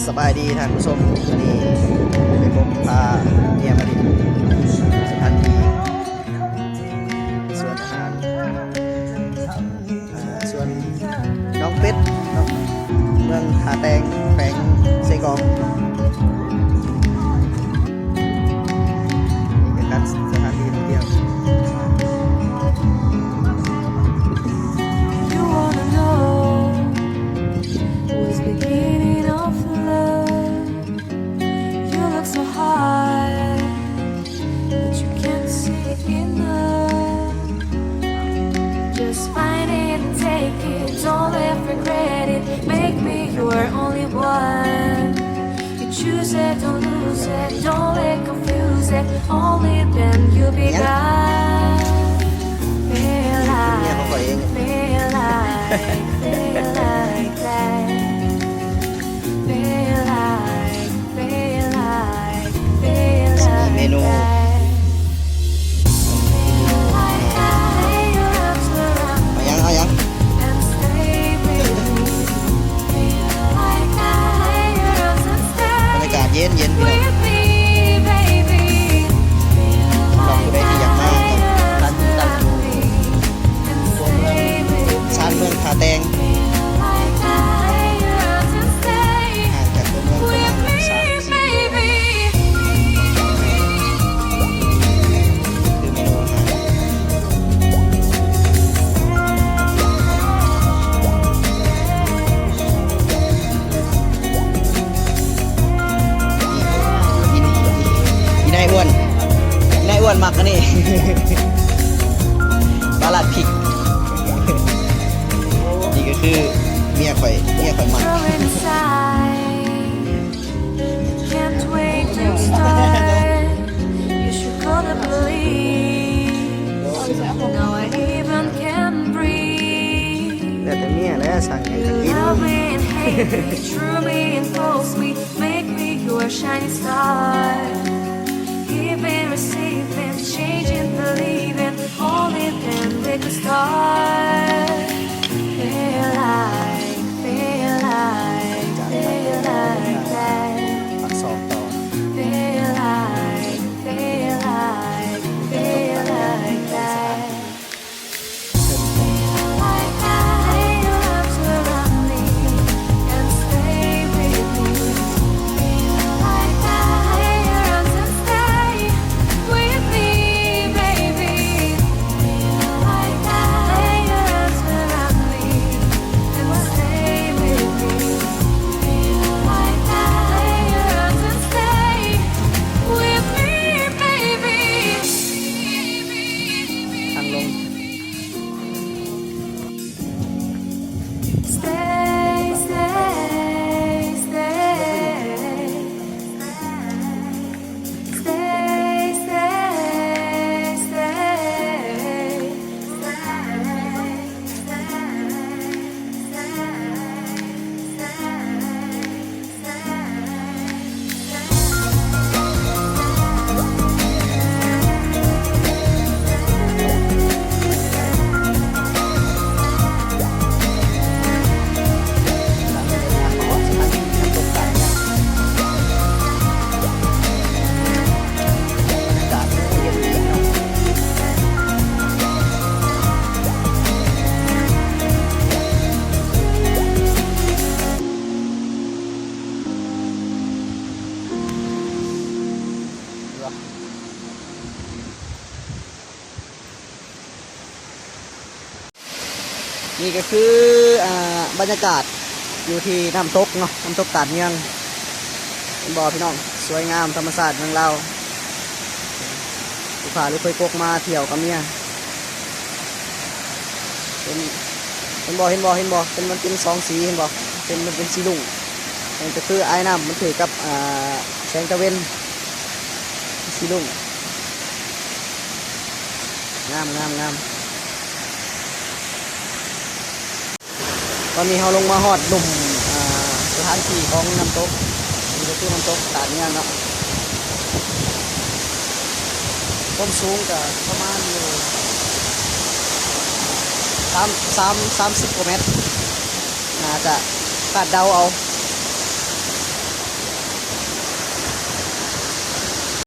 ສະບາຍດີທ່ານຜູ້ຊົມ, ມື້ນີ້ໄປພົບພາເມຍມາຫຼິ້ນສະຖານທີ່ສວນອາຫານ ສວນໜອງເປັດເນາະ, ເມືອງທ່າແຕງ ແຂວງເຊກອງ. ນີ້ເປັນການ ສະຖານທີ່ທ່ອງທ່ຽວ. You wanna know what's beginning of love? You look so hard, but you can't see it enough. Just find it and take it, don't let regret it. Make me your only one. You choose it, don't lose it, don't let confuse it. Only then you'll be gone. Feel like, feel like, feel like that. Feel like ເມນູ ເອົາຫຍັງ ເອົາຫຍັງ? ບັນຍາກາດເຢັນໆ ພີ່ນ້ອງ. ສຳລັບຜູ້ໃດທີ່ຢາກມາ ກໍຕັ້ງຢູ່ ຕົວເມືອງ ຊານເມືອງທ່າແຕງ ຫ່າງຈາກຕົວເມືອງປະມານສາມສີ່ກິໂລ ຄືເມນູອາຫານ ອີ່ນາຍອ້ວນ ອີ່ນາຍອ້ວນມັກອັນນີ້ ປາລາດພິກ. ນີ້ກໍຄືເມຍຂ້ອຍ ເມຍຂ້ອຍມັກ. Can't wait to start. You should call the police. Now I even can't breathe. ແລ້ວແຕ່ເມຍແຫຼະ ສັ່ງຫຍັງກໍກິນ. You love me and hate me, true me and false me, make me your shining star. Giving, receiving, changing, believing, only then we could start. Feel like, feel like, feel like that. ປາກຊ່ອງຕໍ່. Feel like, feel like, feel like that. Feel like I, your arms around me and stay with me. Feel like I, your arms and stay with me, baby. Feel like I, your arms around me and stay with me. Feel like I, your arms and stay with me, baby. ທາງລົງ. Stay, stay, stay. Stay, stay, stay. ນີ້ກໍຄື ອ່າ ບັນຍາກາດຢູ່ທີ່ນ້ຳຕົກເນາະ, ນ້ຳຕົກຕາດເຍືອງ. ເຫັນບໍ່ພີ່ນ້ອງ? ສວຍງາມ ທຳມະຊາດເມືອງລາວ. ຜູ້ພາລູກເຂີຍກົກມາທ່ຽວກັບເມຍ. ເຫັນ ເຫັນບໍ່? ເຫັນບໍ່? ເຫັນບໍ່? ເປັນ ມັນເປັນສອງສີ ເຫັນບໍ່? ເປັນ ມັນເປັນສີລຸ້ງ. ມັນກໍຄືອ້າຍນ້ຳ ມັນຖືກກັບ ອ່າ ແສງຕາເວັນ ສີລຸ້ງ. ງາມ ງາມ ງາມ. ຕອນນີ້ເຮົາລົງມາຮອດລຸ່ມ ອ່າ ສະຖານທີ່ຂອງນ້ຳຕົກ, ນີ້ກໍຄືນ້ຳຕົກຕາດເຍືອງເນາະ. ຄວາມສູງກໍປະມານຢູ່ ສາມ ສາມ ສາມສິບກວ່າແມັດ, ໜ້າຈະຄາດເດົາເອົາ.